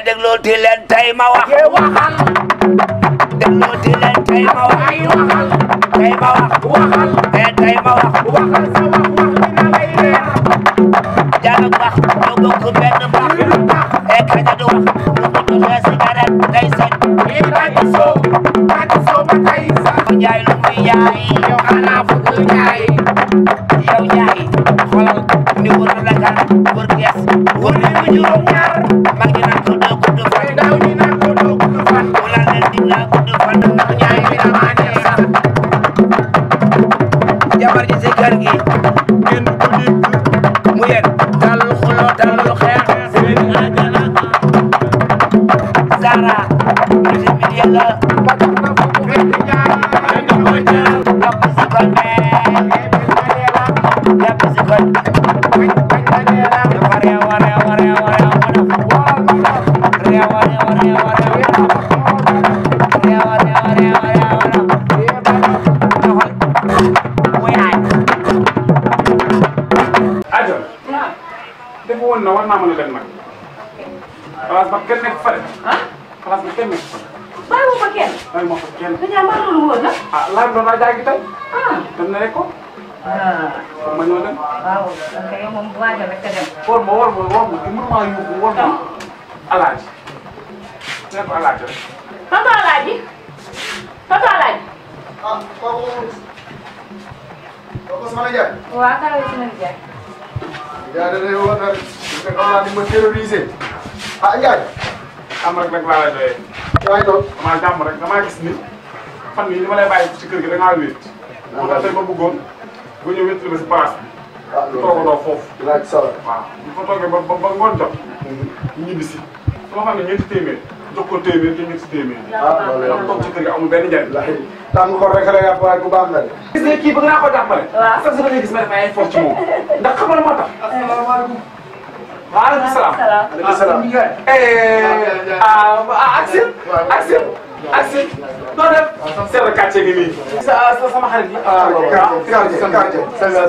déglooti leen tey ma wax. waxal. déglooti leen tey ma wax. ay waxal. tey ma wax. waxal. tey ma wax. waxal sa wax dina lay leer. Diallo wax ñoo bokk benn bax. kaña du wax. lu ko joxee cigarette day sañ. Bàcc soo ba tey sax. Njaay lu muy jaay. yow xanaa fukk jaay. yow Njaay xoolal ni wër la kan wër gees wër li mu juróom ñaar mag ñi naan ko doo gudd fan daw ñi naan ko doo gudd fan. mu la leen dig laa gudd fan ndax Njaay bi damaa neex sax jabar ji si kër gi kenn du dégg mu yéen talul xuloo talul xeex seen ajana Zara ci mi yàlla ba tax na fu mu fekk jaar. jàpp si kon jàpp si kon dafa réew a réew a réew a réew mu def réew a réew a réew a réew réew a réew a réew doxal muy aay. Adja. dafa woon na war naa mën a dem nag. place ba kenn nekk fa de. place ba kenn nekk fa. bàyyi ma fa kenn. bàyyi ma fa kenn. dañaa maa loolu wóor na. ah laaj doon naa jaay gi tey. dem na rek ko. ma ñëw dem. waaw donc yow moom bu waajal rek ka dem. war ma mënumaa yóbbu war ma. alaaji. ne ko alaaji rek. tonton Alaaji. tonton Alaaji. ah kooku sama nijaay. waaw kala yi sama nijaay. nijaay da lay woote rek. xam naa ni ma terrorisé. ah Ndiaye. am rek nag laa lay doyee. yaa ngi toog. damaa jàmm rek damaa gis ni fan yii li ma lay bàyyi ci kër gi da ngaa wéet. moo tax tey ma bëggoon nga ñëw wéet la si place bi. ah ñu toogandoo foofu. dinaa ci sawar. waaw bu fa toogee ba ngoon jot. ñu ñibbi si. su ma xam ne ñeenti téeméer jox ko téeméer te ñeenti téeméer. ah loolu ndax toog ci kër gi amul benn njariñ. yàlla tàng ko rek la yàpp waaye bu baax la de. gis nga kii bëgg naa ko jàppale. waaw sax su ma gis ma def ay effort ci moom. ndax xam nga moo tax. asalaamaaleykum. waaleykum salaam. waaleykum salaam. Axel. Axel. Axel. noo def. c'est le quartier gi nii. sama xarit yi. ah loolu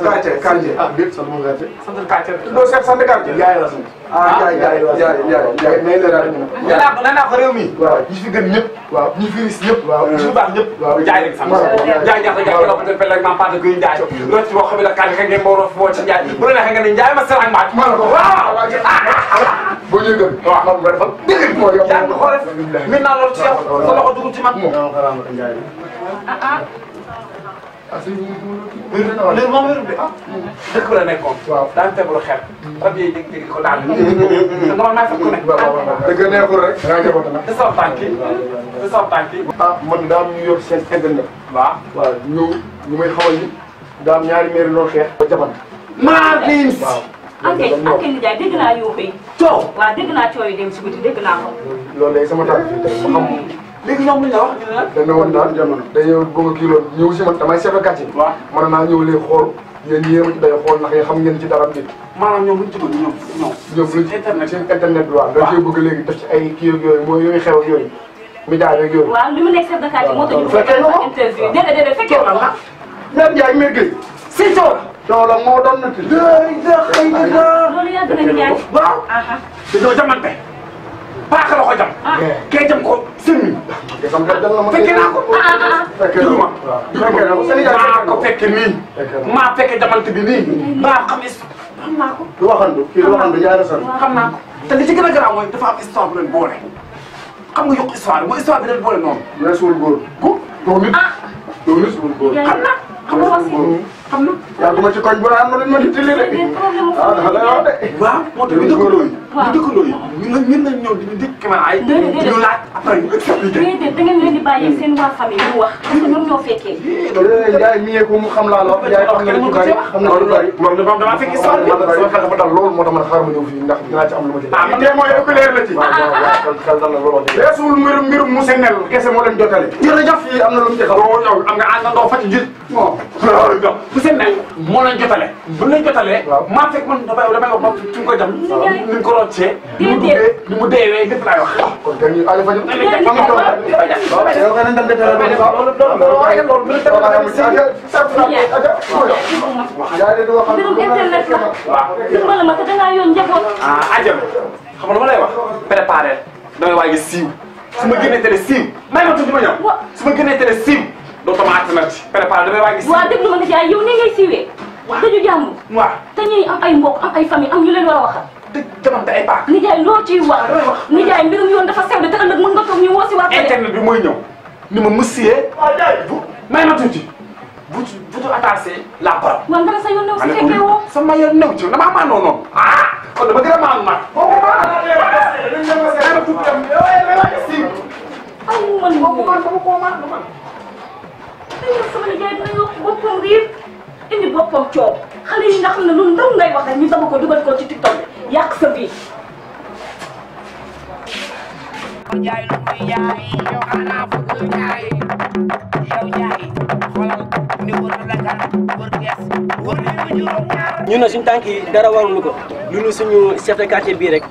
quartier quartier. ah déet sant mu quartier. sant quartier. doo seet sant quartier. Ndiaye la sant. ah Ndiaye may la daal ñu. nee naa ko réew mi. waaw ñi fi gën ñëpp. waaw ñi fi ris ñëpp. waaw ñi fi baax ñëpp. waaw jaay rek sant. waaw jaay ñaata jaay kilo bu dee pel rek maa paate kuy jaay. loolu ci boo xam ne la kàddu gi ngeen booroo fi woo ci jaay. bu la neexee nga ne jaay ma sel ak maat. waaw. boo ñëwee gën. waaw man ma defal dégg nga yow. yaa ngi ko xoolal min naa loolu ci yow sa loxo dugg ci man. léegi moom wéru de dëkk la nekkoon. waaw daan feebaru xeet. rab yi jékki-jékki di ko daal. nga man maa fekk ku nekk. dëgg neexul rek. da ngaa jaboote nag. te saw tànk yi. te saw tànk yi. ah man daa am ñu yor seen internet. waaw. waaw ñu may xamal ni daa am ñaari maire doon xeex ba jaban. maa diim. waaw. ok nijaay dégg naa yuuxu yi. coow. waaw dégg naa coow yi dem si biti dégg naa ko. loolu day sama tànk fii tey ma xam. léegi ñoom lu ñu la wax ñu ne la. dañ ne woon daal jamono dañoo bëgg a kii loolu ñëw si man damay chef de quartier. waaw mën naa ñëw léegi xool yéen yéen a ci day xool ndax yéen xam ngeen ci dara bi. maanaam ñoom lu ñu ci bëgg ñoom. ñoom luñ internet seen internet bi waaw. dañ cee bëgg léegi def ci ay kii ak yooyu mooy yooyu xew ak yooyu. média yeeg yooyu. waaw li mu nekk chef de quartier moo tax ñu fekkee nga ko interview déedéet fekkee nga ko. Mère Ndiaye Mère Gueye. si coow. coow la moo doon na. loolu yàgg na nijaay. waaw. dañoo jamante. paaka la ko jam. kee jam ko sëñ fekke naa ko. fekke naa ko fekke naa ko sëñ maa ko fekke nii. maa fekke jamante bi nii. maa xam xam naa ko. du waxandu kii du waxandu Ndiaye la sant. xam naa ko te li ci gën a garaaw mooy dafa am histoire bu leen boole. xam nga yokk histoire mooy histoire bi leen boole noonu. weesuwul góor. doo nit. doo nit suul góor. xam na xam na xam na. yaa ngi ma ci koñ bu naan ma dañ ma di tili de. ah dafa lay wax de. waaw moo tax ñu dëkkandoo yi. ñu dëkkandoo yi ñun nañ ñëw di ñu dégg caméra yi. ñu laaj après ñu expliqué. déedéet da ngeen leen di bàyyi seen waa famille ñu wax parce que ñoom ñoo fekkee. Ndiaye mi ko mu xam laa la wax Ndiaye xam nga lu bari xam nga lu bari. moom damaa fekk histoire bi. sama xel dafa dal loolu moo tax man xaaral ma ñëw fii ndax dinaa ci am lu ma ci. ah man de mooy oculaire la ci. waaw xel dal na loolu wax dëgg. weesuwul mbirum mu seen nel kese moo leen jotale. jërëjëf fii am na lu mu ci xam. doo yow am nga àndandoo fa ci jit. bon mu seen nel moo leen jotale. bu leen jotalee. maa fekk man damay wax ba fi mu ko jam. ni mu ko roccee. ni mu deewee lépp laay wax. kon kay ñu Aliou Fadio. am na tool yow nga ne ndam dëgg la mbirum internet la. dimbali ma te dangaa yoon njaboot. ah ajam xam nga lu ma lay wax préparé damay waaj a siiw su ma génnee télé siiw may ma tuuti ma ñëw su ma génnee télé siiw dootuma àttanati préparé damay waaj a siiw. waaw déglu ma nijaay yow ni ngay siiwee. waaw dëgg jàmm. waaw te ñuy am ay mbokk am ay famille am ñu leen war a waxal. dëgg jamante ay baax. nijaay loo ciy wax. nijaay mbirum yoon dafa sew de te ëllëg mën nga toog ñu woo si waat. internet bi mooy ñëw ni ma monsieur. vous may ma tuuti. vous attaché la parole. waaw nga ne sa yoon new si fekkee woo. sama yoon new ci damaa maandoo noonu. ah kon dama gën a maandu nag. ay man sama nijaay dina yokk boppam riir indi boppam coow xale yi nga xam ne lu ndaw ngay wax rek ñu dama ko dugal ko ci TikTok bi yàq sa vie. jaay lu muy jaay yow xanaa bëgg jaay yow jaay xoolal ni wër na Dakar wër Thiès wër na ba juróom-ñaar. ñun nag suñu tànk yi dara warul ko lu ñu suñu chef de quartier bii rek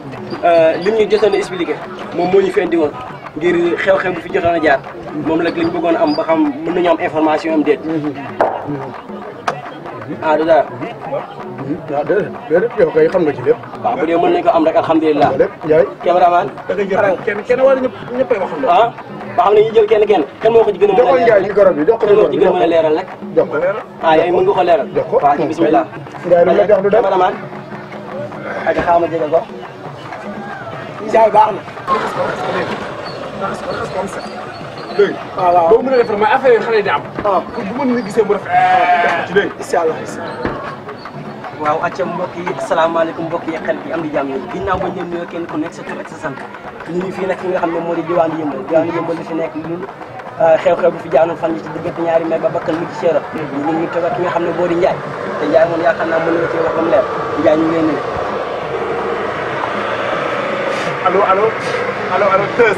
lim ñu jotoon a expliqué moom moo ñu fi indi woon ngir xew-xew bi fi jotoon a jaar moom nag lañ bëggoon am ba xam mën nañu am information am déet. ah du dara. waaw déedéet yow kay xam nga ci lépp. waaw bu dee mën nañu ko am rek alhamdulilah. lépp Ndiaye. cameraman. da ngay jël kenn wala ñëppay wax. ah ba xam ne ñu jël kenn kan moo ko ci gën a mën a joxoon Ndiaye micro bi jox ko kan moo ci gën a mën a leeral rek. jox ko ah yooyu mën nga ko leeral. jox ko waaw ci bismillah. Ndiaye lu la jox du dem cameraman. ak xaaral ma jégal ko. Ndiaye baax na. dégg nga waaw boo mën a defar mooy affaire yi xale yi di am. pour bu mën a gisee mu rafet ci dégg nga. incha allah. waaw acca mbokk yi asalaamaaleykum mbokk yi xel bi am di jàmm yi ginnaaw ba ñu leen nuyoo kenn ku nekk sa tur ak sa sant ñu ngi fii nag fi nga xam ne moo di diwaanu Yëmbal li fi nekk lu xew-xew bi fi jaanoon fan yi ci diggante ñaari meer ba bakkan mu ci séera ñu ngi toog ak ki nga xam ne boo di Ndiaye te Ndiaye moom yaakaar naa mën na cee wax ba mu leer Ndiaye ñu ngi leen nuyu. allo Teus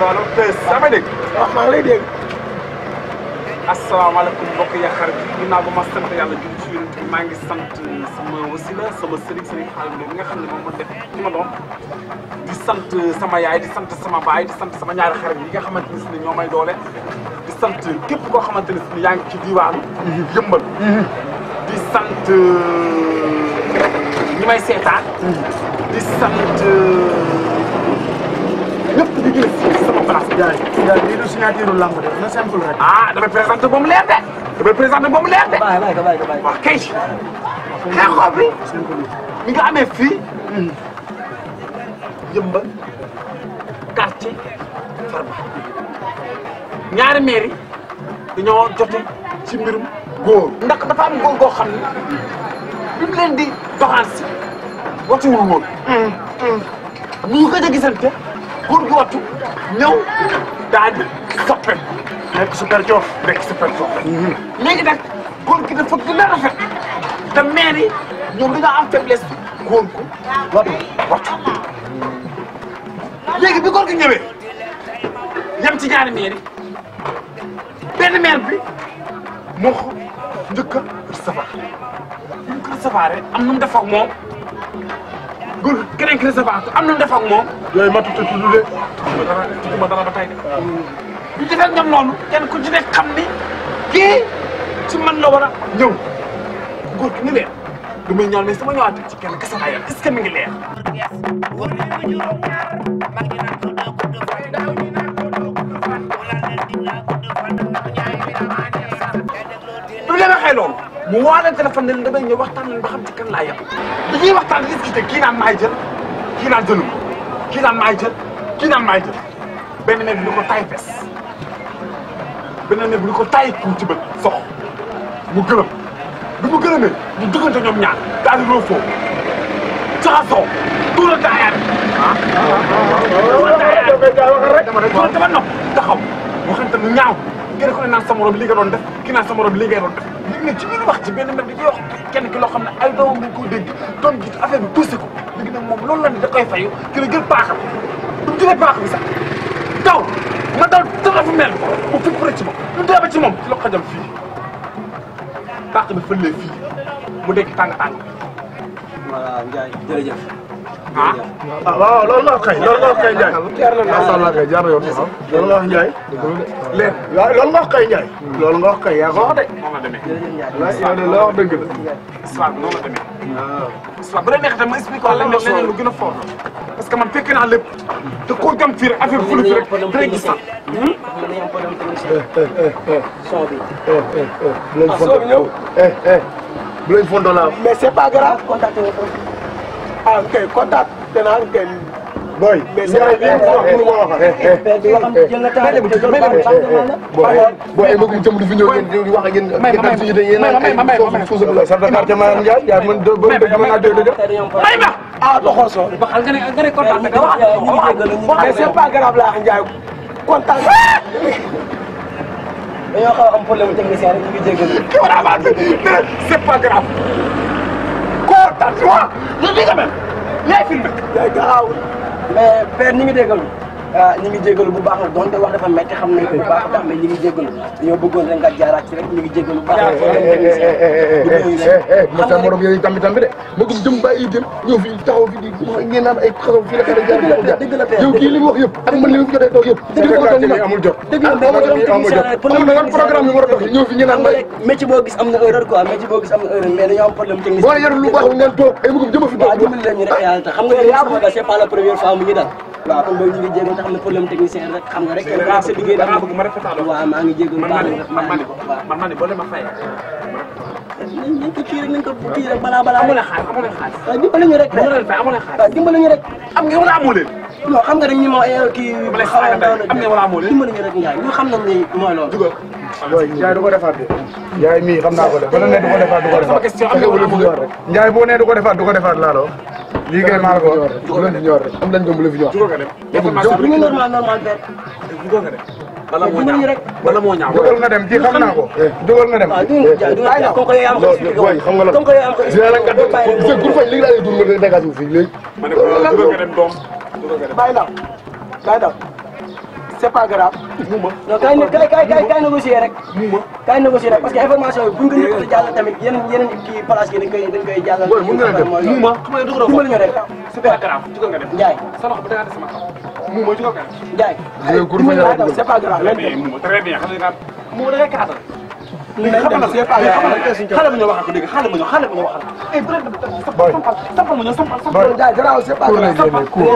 allo Teus yaa may dégg. waaw maa ngi lay dégg. asalaamaaleykum mbokk yi xarit ginnaaw ba ma sant yàlla jëm ci yonent bi maa ngi sant sama wasila sama sëriñ xaalis bi nga xam ne moom moo def ci ma doon di sant sama yaay di sant sama baay di sant sama ñaari xarit yi nga xamante ne si ne ñoo may doole di sant képp koo xamante ne si ne yaa ngi ci diwaanu Yëmbal di sant ñi may seetaan di sant ñëpp di gën a sama place. Ndiaye lii du signature lamb de na simple rek. ah damay présenté ba mu leer de. damay présenté ba mu leer de. bàyyi ko. wax kay xeexoo bi mi nga amee fii Yëmbal quartier Farba ñaari mairie dañoo jote ci mbirum góor. ndax dafa am góor goo xam ne bi mu leen di doxaan si watuwul woon. ñu ko a gisante góor gi wattu ñëw daal di soppe nekk super coof. léegi nag góor gi dafa gën a rafet te maire yi ñoom dañoo am faiblesse góor ko wattu léegi bi góor gi ñëwee yem ci ñaari maire yi benn maire bi moo ko njëkk a recevoir bi mu ko recevoir am na mu def ak moom góor keneen ki recevoir am na mu def ak moom. yooyu matu te tudd de. ma dara ba tey de. ñu defee ak ñoom noonu kenn ku ci nekk xam ni kii ci man la war a ñëw góor gi ni leen du muy ñaan mais sama ñëwaatee ci kenn kese laa yor est-ce que mi ngi leer. wër na ba juróom-ñaar mag ñi naan ko doo gudd fan daaw ñi naan ko doo gudd fan wala leen di naa gudd fan ndax ñaay bi damaa neex du leen waxee loolu mu woo leen téléphone ne leen damay ñëw waxtaan leen ba xam ci kan laa yem dañuy waxtaan discuter kii naan maay jël kii naan jëlu kii naan maay jël kii naan maay jël benn nekk ni ko tay fes benn nekk ni ko tay ku ci bët sox mu gërëm bi mu gërëmee ñu duggante ñoom ñaar daal di roofoo jaxasoo tuurante ayaat tuurante ba nopp taxaw waxante nu ñaaw kenn ku ne naan sa morom li nga doon def ki naan sa morom li ngay doon def léegi nag ci biir wax ci benn mbir di wax kenn ki loo xam ne ay doomam ñu ko dégg doon gis affaire bi poussé ko léegi nag moom loolu la ne da koy fayu ki la jël paaxam du jëlee paax bi sax daw ma daw tëra fu mel mu fi pare ci moom ñu dee ba ci moom ci la xajam fii paax bi fëlee fii mu dekk tàng-tàng voilà Ndiaye jërëjëf ah waaw loolu nga wax kay loolu nga wax kay Ndiaye. macha allah kay jaar na yoon sax loolu nga wax Ndiaye. léegi waaw loolu nga wax kay Ndiaye. loolu nga wax kay yaa ko wax de. noonu la demee. yow de loo wax dëgg la. histoire bi noonu la demee. waaw bu la neexee ma expliqué ko leneen lu gën a fort parce que man fekk naa lépp te koo dem fii rek affaire fulu fi rek dinañ gis sax. son bi. bu leen fondo ñëw. bu leen fondo la mais c'est pas grave. contacté nga ko. ah kay contacté naa kay. boy mais c'est vrai bien wax mënu ma wax. jël na temps booy ay magum jëm du fi ñëw ngeen di wax ak yéen. ngeen suñu de yéen ay foofu la chef de quartier ma Ndiaye yaa man do bëri dëgg mën naa dëgg may ma ah doxal soo ba xam nga ne kontaan nga wax mais c'est pas grave la Ndiaye kontaan dañoo xaw a am problème technicien rek ñu ngi jégalu. c'est pas grave. kontaan si waaw yow di nga mel yaay filmé. yaay gaaw mais père ñu ngi jégalu. ñu ngi jégalu bu baax nag donte wax dafa métti xam nañ ko bu baax tax mais ñu ngi jégalu dañoo bëggoon rek nga jaaraat ci rek ñu ngi jégalu bu baax. ma sa morom yooyu tambi de magum jëm bàyyi dem ñëw fii taxaw fi di ngeen naan ay xasaw fii la xale jaar dëgg la père yow kii li mu wax yëpp ak man li mu fi jotee toog yëpp amul jot dëgg la mais programme yi war a dox ñëw fi ñu naan may métier boo gis am na erreur quoi métier boo gis am na erreur mais dañoo am problème technique. boo yorul lu baax ngeen toog ay magum jëm fi waaw dimbali leen ñu rek yàlla tax xam nga yéen sama gars c'est pas la première fois mu ngi dal waaw kon boobu ñu ngi jégalu te xam ne problème technicien rek xam nga rek sa liggéey dafa bëgg ma rafetal waaw maa ngi jégalu man boo leen ma fayee. nañ ko kii rek nañ ko kii rek balaa amu leen xaalis amu leen xaalis. waaw dimbali ñu rek amu leen fay amu leen xaalis. waaw dimbali ñu rek am nga wala amoo leen. non xam nga rek ñu ma kii xaw a daw am nga wala amoo leen. dimbali ñu rek Ndiaye ñu xam nañ ni mooy loolu dugal. boy Ndiaye du ko defaat de Ndiaye mii xam naa ko de bala ne du ko defaat du ko defaat sama question am nga wala amoo leen. Ndiaye boo nee du ko defaat du ko defaat laa la wax lii kay maa la ko wax bu leen fi ñor rek am lañ ko bu la fi ñor dugal nga dem. information ñu normal père dugal nga dem. bala moo dimbali ñu ñaaw rek bala moo ñaaw. dugal nga dem kii xam naa ko dugal nga dem waaw du comme que yow am ko expliqué boy xam nga la comme que yow am ko dina la kat c'est pour fay léegi laa lay dund nga dégage mu fii léegi ma ne ko dugal nga dem doom dugal nga dem. bàyyi daw c'est pas grave non kay négocier rek kay négocier rek parce que information yi buñ ko ñëpp jàll tamit yeneen kii place yi dañ koy jàllal boy mën nga leen dem muuma xam nga dugal dimbali ñu rek c'est pas grave dugal nga dem. Ndiaye sa loxo bi da nga def sama kaw. muuma dugal nga dem. Ndiaye dimbali c'est pas grave mais muuma très bien xam nga muuma da ngay kaatal. c'est pas grave xale bu ñu waxal ko dégg xale bu ñu waxal. eh bu leen sampal ma ñëw sampal. boy Ndiaye garaaw c'est pas grave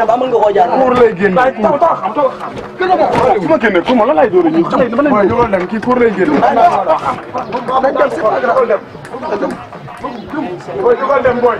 ba mën nga koo jàll cour lay génne taw xam. su ma génnee pour ma lan laay doon ñu xale yi dama leen. boy dugal dem kii cour lay génne nañ dem c'est pas grave. boy dugal dem boy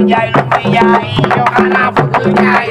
jaay lu muy jaay yow xanaa bëgg jaay